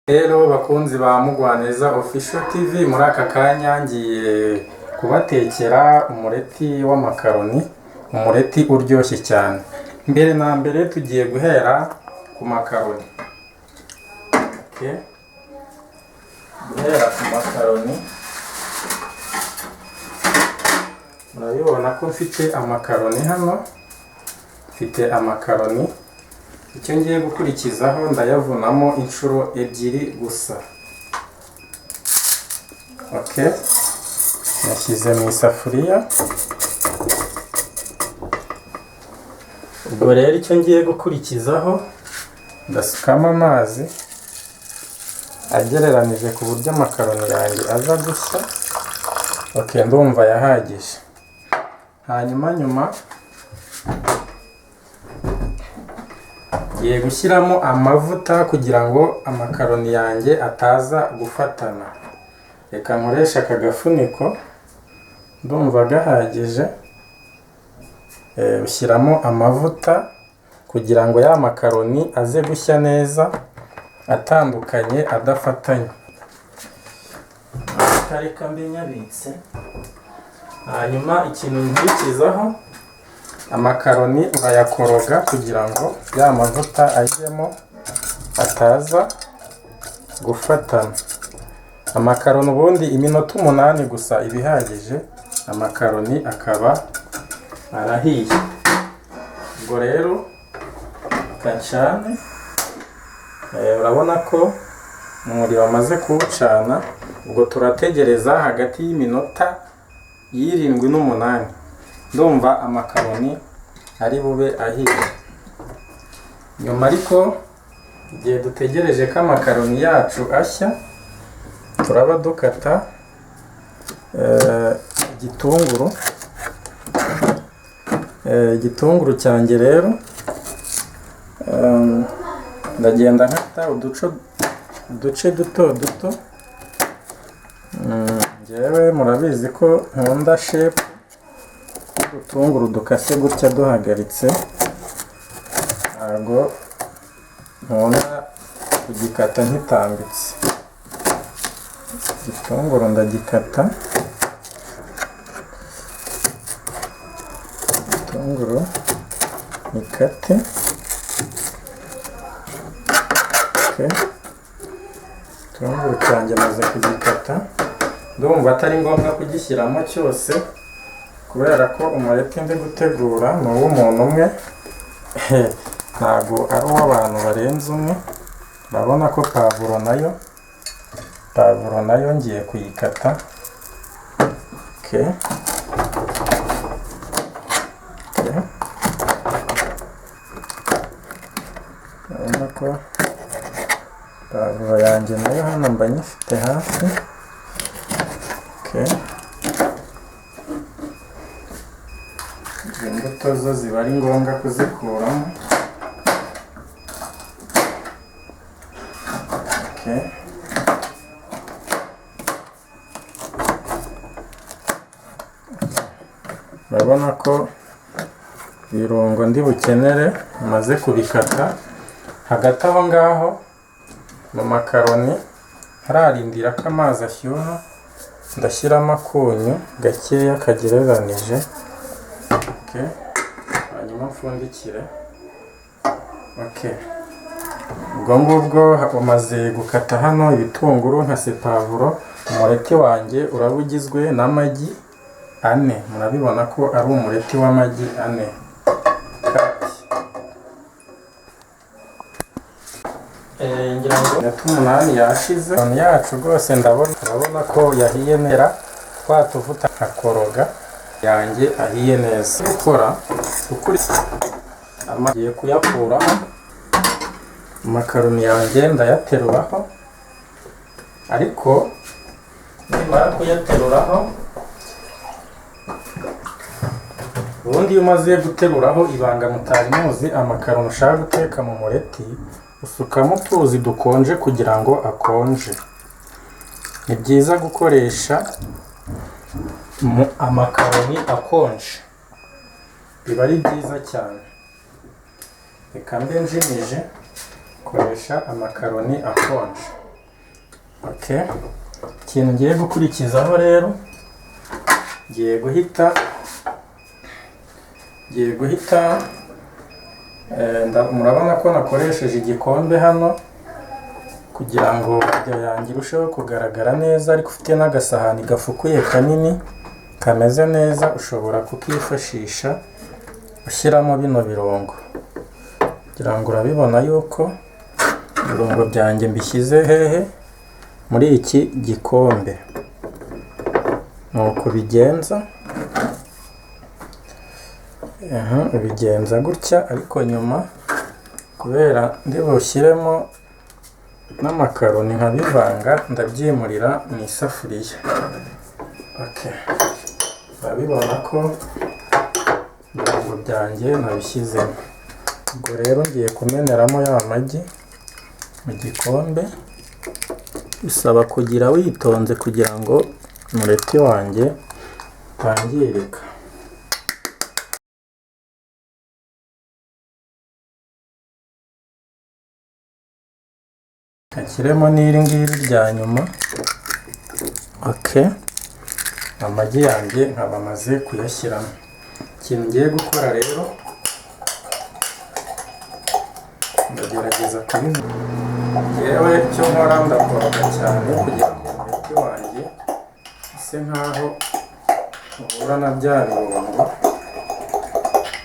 Rero bakunzi ba Mugwaneza Official TV, muri aka kanya ngiye kubatekera umureti w'amakaroni, umureti uryoshye cyane. Mbere na mbere tugiye guhera ku makaroni. Okay. Guhera ku makaroni, murabibona ko mfite amakaroni hano, mfite amakaroni. Icyo ngiye gukurikizaho ndayavunamo inshuro ebyiri gusa. Okay. Nashyize mu isafuriya. Ubwo rero icyo ngiye gukurikizaho ndasukamo amazi agereranije ku buryo amakaroni yanjye aza gushya. Okay, ndumva yahagije. Hanyuma nyuma ngiye gushyiramo amavuta kugira ngo amakaroni yanjye ataza gufatana. Reka nkoreshe aka gafuniko, ndumva gahagije. Ushyiramo amavuta kugira ngo ya makaroni aze gushya neza atandukanye adafatanye. Amavuta reka mbe nyabitse. Hanyuma ikintu nkurikizaho, amakaroni urayakoroga kugira ngo ya mavuta ajyemo ataza gufatana. Amakaroni ubundi iminota 8 gusa iba ihagije, amakaroni akaba arahiye. Ubwo rero kacane, urabona ko umuriro wamaze kuwucana. Ubwo turategereza hagati y'iminota 7 n'8, ndumva amakaroni ari bube ahiye. Nyuma ariko igihe dutegereje ko amakaroni yacu ashya, turaba dukata igitunguru. Igitunguru cyanjye rero ndagenda nkata uduce duto duto. Njyewe murabizi ko nkunda shape udutunguru dukase gutya duhagaritse, ntabwo nkunda kugikata nkitambitse. Igitunguru ndagikata, igitunguru nikate. Okay. Igitunguru cyanjye maze kugikata, ndumva atari ngombwa kugishyiramo cyose kubera ko umureti ndi gutegura ni uw'umuntu umwe, ntabwo ari uw'abantu barenze umwe. Urabona ko pavuro nayo ngiye kuyikata. Okay. Okay. Urabona ko pavuro yanjye nayo hano mba nyifite hafi. Okay. Imbuto zo ziba ari ngombwa kuzikuramo. Okay. Urabona ko ibirungo ndi bukenere maze kubikata. Hagati aho ngaho mu makaroni hararindira ko amazi ashyuha, ndashyiramo akunyu gakeya kagereranije. Okay. Hanyuma mfundikire. Okay. Ubwo ngubwo umaze gukata hano ibitunguru nka pavuro, umureti wanjye uraba ugizwe n'amagi 4. Murabibona ko ari umureti w'amagi 4. Ngira ngo iminota 8 yashize yacu rwose, ndabona ko yahiye neza. Twa tuvuta nkakoroga yanjye ahiye neza. Gukora ukuri amagiye kuyakuraho, amakaroni yanjye ndayateruraho, ariko nimara kuyateruraho, ubundi iyo umaze guteruraho, ibanga mutari muzi, amakaroni ushaka guteka mu mureti usukamo utuzi dukonje kugira ngo akonje. Ni byiza gukoresha amakaroni akonje, biba ari byiza cyane. Reka mbe njimije, koresha amakaroni akonje. Okay, ikintu ngiye gukurikizaho rero, ngiye guhita murabona ko nakoresheje igikombe hano kugira ngo video yanjye irusheho kugaragara neza, ariko ufite n'agasahani gafukuye kanini kameze neza ushobora kukifashisha ushyiramo bino birungo, kugira ngo urabibona yuko ibirungo byanjye mbishyize hehe muri iki gikombe. Nuko bigenza, ubigenza gutya, ariko nyuma kubera ndi bushyiremo n'amakaroni nkabivanga, ndabyimurira mu isafuriya. Okay, urabibona ko ibirungo byanjye nabishyizemo. Ubwo rero ngiye kumeneramo ya magi mu gikombe. Bisaba kugira witonze kugira ngo umureti wanjye utangirika. Kashyiremo n'iri ngiri rya nyuma. Okay, amagi yanjye nkaba maze kuyashyiramo. Ikintu ngiye gukora rero, ndagerageza kubivuga. Yewe icyo nkora ndakoroga cyane kugira ngo umureti wanjye use nkaho uhura na bya birungo,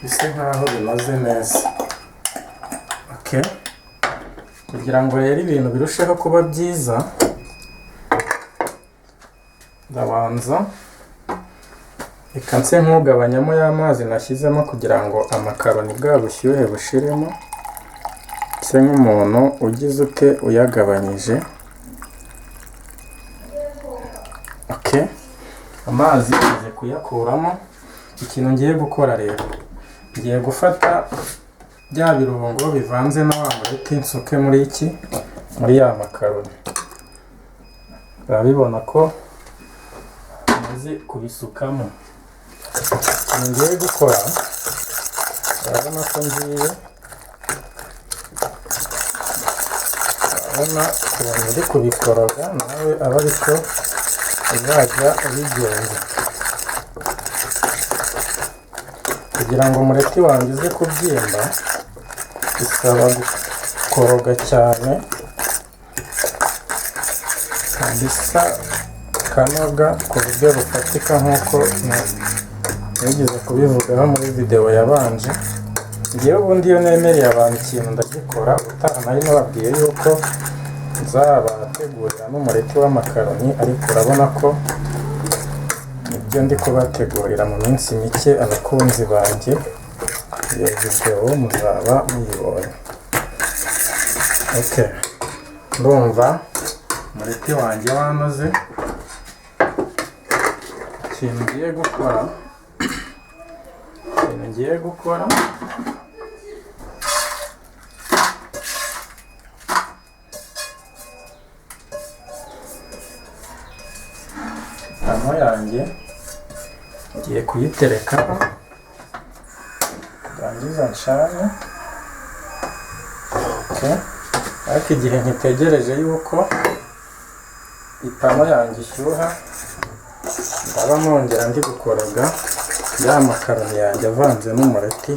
bise nkaho binoze neza. Okay, kugira ngo rero ibintu birusheho kuba byiza, ndabanza reka nse nkugabanyamo ya mazi nashyizemo kugira ngo amakaroni bwa bushyuhe bushiremo, nse nk'umuntu ugize ute uyagabanyije. Okay, amazi maze kuyakuramo. Ikintu ngiye gukora rero, ngiye gufata bya birungo bivanze na wa mureti nsuke muri iki, muri ya makaroni. Urabibona ko maze kubisukamo. Ikintu ngiye gukora, urabona ko ngiye, urabona ukuntu ndi kubikoroga, nawe aba ariko uzajya ubigenza kugira ngo umureti wanjye uze kubyimba. Bisaba gukoroga cyane kabisa, kanoga ku buryo bufatika nk'uko nigeze kubivugaho muri video yabanje. Ngewe ubundi iyo nemereye abantu ikintu ndagikora. Ubutaha nari nababwiye yuko nzabategurira n'umureti w'amakaroni, ariko urabona ko ibyo ndi kubategurira mu minsi mike, abakunzi banjye, iyo video muzaba muyibonye. Okay, ndumva umureti wanjye wanoze. Ikintu ngiye gukora, pano yanjye ngiye kuyiterekaho, ndangiza ncane. Okay, ariko igihe nkitegereje yuko ipano yanjye ishyuha, ndaba nongera ndi gukoroga ya makaroni yanjye avanze n'umureti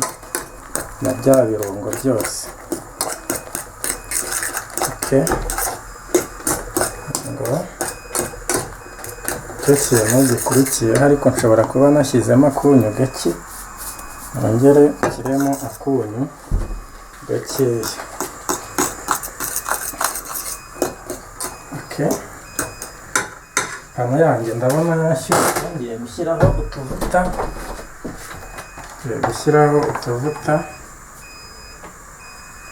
na bya birungo byose. Okay, ngo icyo kintu gikurikiyeho, ariko nshobora kuba nashyizemo akunyu gake, nongere nshyiremo akunyu gakeya. Okay, pano yanjye ndabona yashyushye, ngiye gushyiraho utuvuta,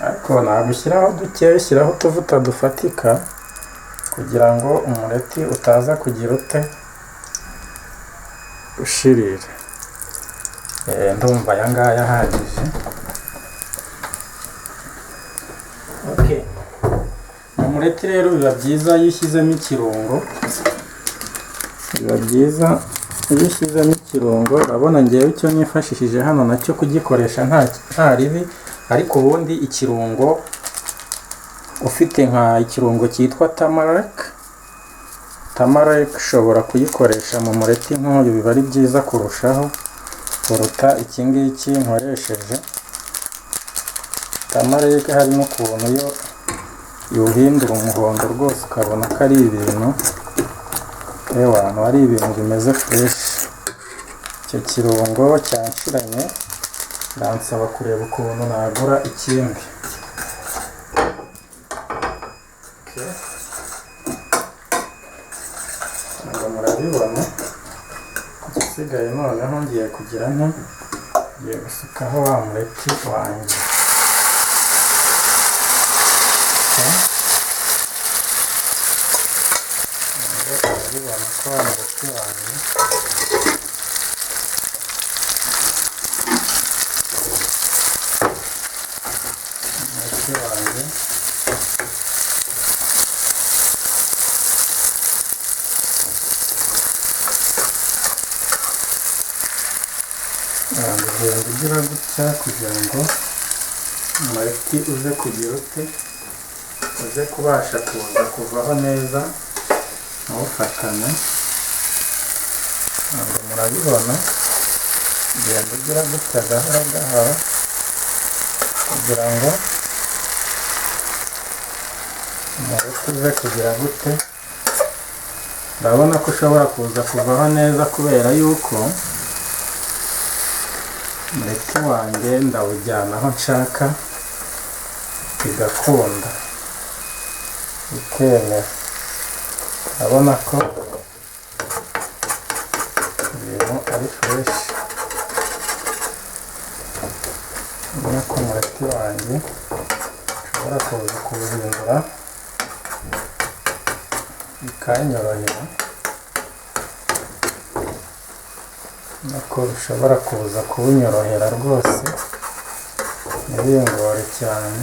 ariko ntabwo ushyiraho dukeya, ushyiraho utuvuta dufatika kugira ngo umureti utaza kugira ute ushirira. Ndumva aya ngaya ahagije. Okay, umureti rero biba byiza iyo ushyizemo ikirungo, urabona ngewe icyo nifashishije hano nacyo kugikoresha nta ribi, ariko ubundi ikirungo ufite nka ikirungo cyitwa tamarack Tamareke ushobora kuyikoresha mu mureti nk'uyu, biba ari byiza kurushaho kuruta iki ngiki nkoresheje. Tamareke harimo ukuntu yo iwuhindura umuhondo rwose, ukabona ko ari ibintu ewana, ari ibintu bimeze fresh. Icyo kirungo cyanshiranye, biransaba kureba ukuntu nagura ikindi. Ntabwo murabibona. Igisigaye noneho ngiye kugira nti ngiye gusukaho wa mureti wanjye. Urabibona ko wa mureti wanjye ugenda ugira gutya kugira ngo umureti uze kugira ute, uze kubasha kuza kuvaho neza ntufatane. Ntabwo murabibona, ugenda ugira gutya gahoro gahoro kugira ngo umureti uze kugira gute. Urabona ko ushobora kuza kuvaho neza kubera yuko umureti wanjye ndawujyana aho nshaka bigakunda bikemera. Urabona ko ibintu ari fresh. Urabona ko umureti wanjye ushobora kuza kuwuhindura bikanyorohera, nako bishobora kuza kuwunyorohera rwose ntibingore cyane.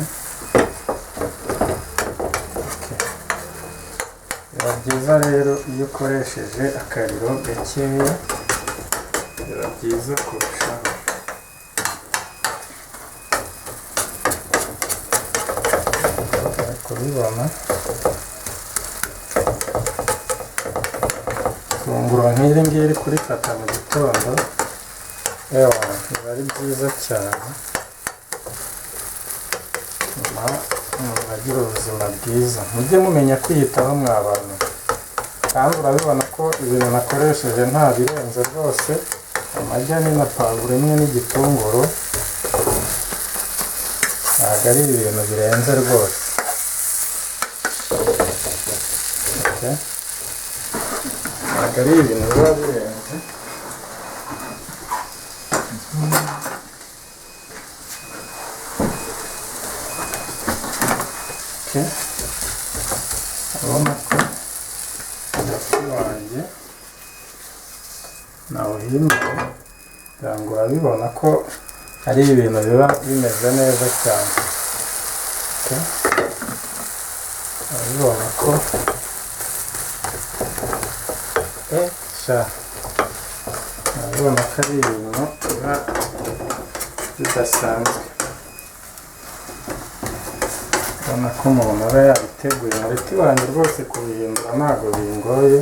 Biba byiza rero iyo ukoresheje akariro gakeya, biba byiza kurushaho. Uri kubibona, ifunguro nk'iri ngiri kurifata mu gitondo ewa biba ari byiza cyane, nyuma umuntu agira ubuzima bwiza. Mujye mumenya kwiyitaho mwa bantu. Kandi urabibona ko ibintu nakoresheje nta birenze rwose, amajyane na pavuro imwe n'igitunguru, ntabwo ari ibintu birenze rwose. Ntabwo ari ibintu biba birenze. Urabona ko umureti wanjye nawuhinduye, kugira ngo urabibona ko ari ibintu biba bimeze neza cyane. Urabibona ko urabibona ko ari ibintu biba bidasanzwe. Urabona ko umuntu aba yabiteguye. Umureti wanjye rwose kuwuhindura ntabwo bingoye,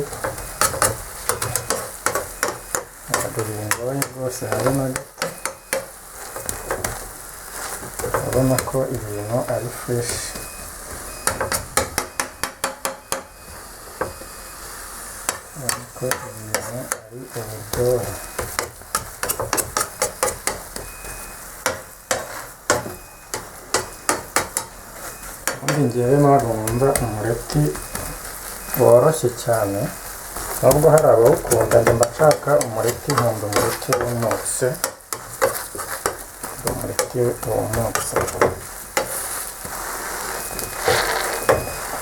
ntabwo bingoye rwose habe na gato. Urabona ko ibintu ari fresh. Urabona ko ibintu ari uburyohe. Ubundi ngewe ntabwo nkunda umureti woroshye cyane, nubwo hari abawukunda, njye mba nshaka umureti, nkunda umureti wumutse, umureti wumutse.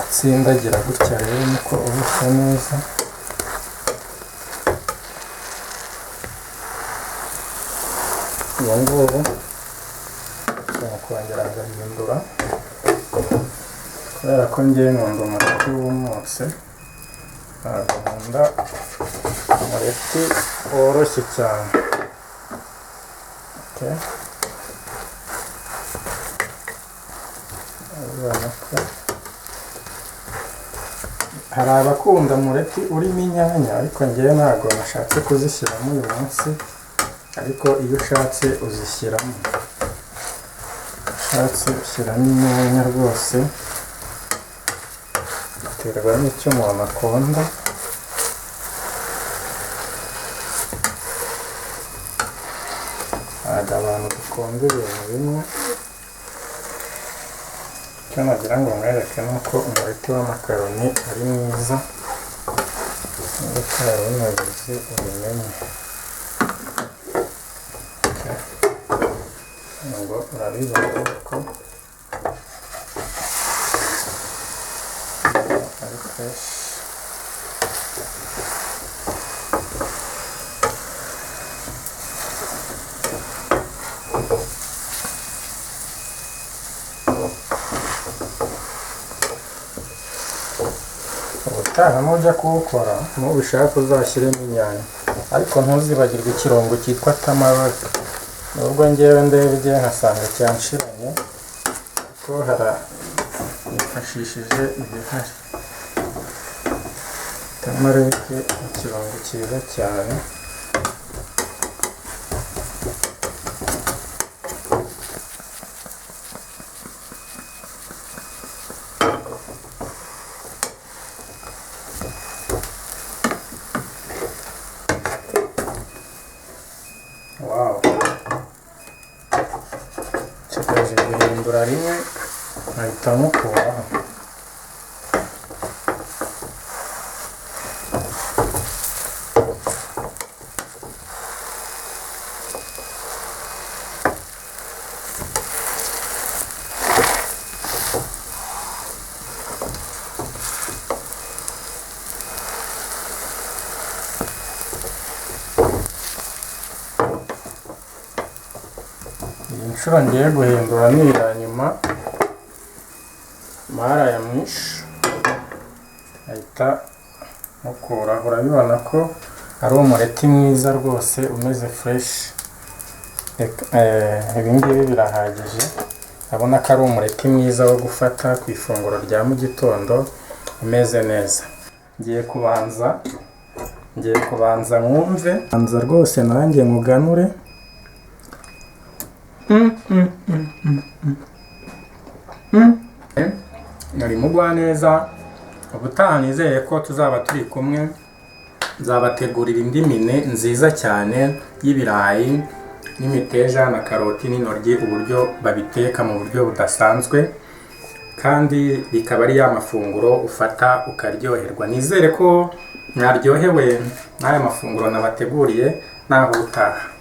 Utsindagira gutya rero niko uba usa neza. Ubu ngubu nshobora kongera ngahindura, kubera ko ngewe nkunda umureti wumutse, ntabwo nkunda umureti woroshye cyane. Urabona ko Hari abakunda umureti urimo inyanya, ariko ngewe ntabwo nashatse kuzishyiramo uyu munsi, ariko iyo ushatse uzishyiramo. Ushatse ushyiramo inyanya rwose, biterwa n'icyo umuntu akunda. Ntabwo abantu dukunda ibintu bimwe. Icyo nagira ngo mwereke ni uko umureti w'amakaroni ari mwiza, niba utari unabizi ubimenye. Ngo urabibona ko ari fresh. Ubutaha nujya kuwukora nubishaka uzashyiremo inyanya, ariko ntuzibagirwe ikirungo cyitwa tamarake. Nubwo ngewe ndebye nkasanga cyanshiranye, kuko nifashishije ibihari. Tamarake ni ikirungo cyiza cyane. Wow, nsigaje guhindura rimwe nkahita mukuraho. Iyi nshuro ngiye guhindura ni iya nyuma, mara ya mwisho ahita mukura. Urabibona ko ari umureti mwiza rwose umeze fresh. Ibi ngibi birahagije. Urabona ko ari umureti mwiza wo gufata ku ifunguro rya mu gitondo umeze neza. Ngiye kubanza mwumve, banza rwose nanjye muganure. Nari Mugwaneza. Ubutaha nizeye ko tuzaba turi kumwe, nzabategurira indi mine nziza cyane y'ibirayi n'imiteja na karoti n'intoryi, uburyo babiteka mu buryo budasanzwe, kandi bikaba ari ya mafunguro ufata ukaryoherwa. Nizere ko mwaryohewe n'aya mafunguro nabateguriye, naho utaha.